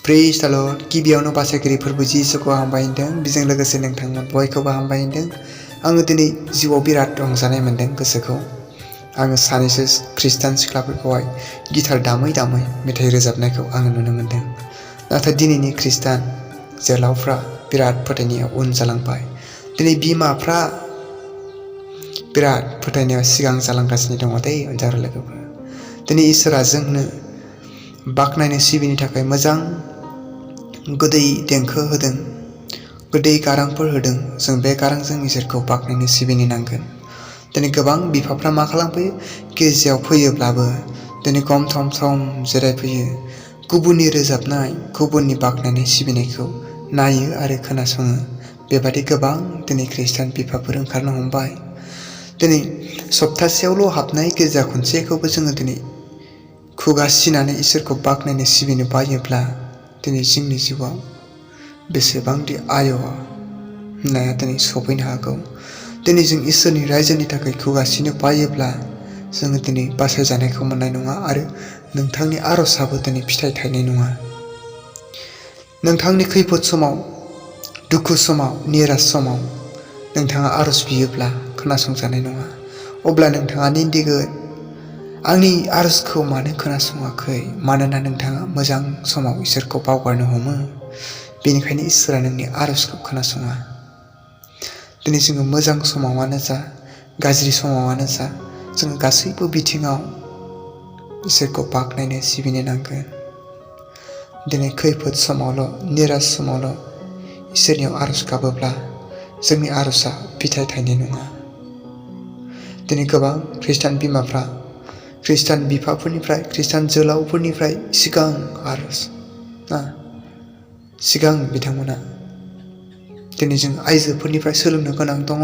praise द lord गिबियावनो बासायगिरि फोरबो जिसुखौ हामबाय होनदों बेजों लोगोसे नोंथांमोन बयखौबो हामबाय होनदों आङो दिनै जिउआव बिराद रंजानाय मोनदों गोसोखौ आङो सानैसो खृष्टान सिख्लाफोरखौहाय गिटार दामै दामै मेथाइ रोजाबनायखौ आङो नुनो मोनदों नाथाय दिनैनि खृष्टान जोहोलावफ्रा बिराद फोथायनायाव उन जालांबाय दिनै बिमाफ्रा बिराद फोथायनायाव सिगां जालांगासिनो दङ दै अनजारु लोगोफोर दिनै इसोरा जोंनो बाख्नायनो सिबिनो थाखाय मोजां गोदै देंखो होदों गोदै गारांफोर होदों जों बे गारांजों इसोरखौ बाख्नायनो सिबिनो नांगोन दिनै गोबां बिफाफ्रा मा खालामफैयो गिर्जायाव फैयोब्लाबो दिनै गम थम थम जिरायफैयो गुबुननि रोजाबनाय गुबुननि बाख्नायनाय सिबिनायखौ नायो आरो खोनासङो बेबादि गोबां दिनै खृष्टान बिफाफोर ओंखारनो हमबाय दिनै सप्तासेयावल' हाबनाय गिर्जा खनसेखौबो जोङो दिनै खुगा सिनानै इसोरखौ बाख्नायनो सिबिनो बायोब्ला दिनै जोंनि जिउआव बेसेबांदि आय'नाया दिनै सफैनो हागौ दिनै जों इसोरनि रायजोनि थाखाय खुगासिनो बायोब्ला जोङो दिनै बासायजानायखौ मोननाय नङा आरो नोंथांनि आर'जआबो दिनै फिथाइ थायनाय नङा नोंथांनि खैफोद समाव दुखु समाव निराश समाव नोंथाङा आर'ज बियोब्ला खोनासंजानाय नङा अब्ला नोंथाङा निन्दिगोन आंनि आर'जखौ मानो खोनासङाखै मानोना नोंथाङा मोजां समाव इसोरखौ बावगारनो हमो बेनिखायनो इसोरा नोंनि आर'जखौ खोनासङा दिनै जोङो मोजां समावनो जा गाज्रि समावनो जा जोङो गासैबो बिथिङाव इसोरखौ बाख्नायनो सिबिनो नांगोन दिनै खैफोद समावल' निराश समावल' इसोरनियाव आर'ज गाबोब्ला जोंनि आर'जआ फिथाइ थायनाय नङा दिनै गोबां खृष्टान बिमाफ्रा खृष्टान बिफाफोरनिफ्राय खृष्टान जोहोलावफोरनिफ्राय सिगां आर'ज सिगां बिथांमोना दिनै जों आइजोफोरनिफ्राय सोलोंनो गोनां दङ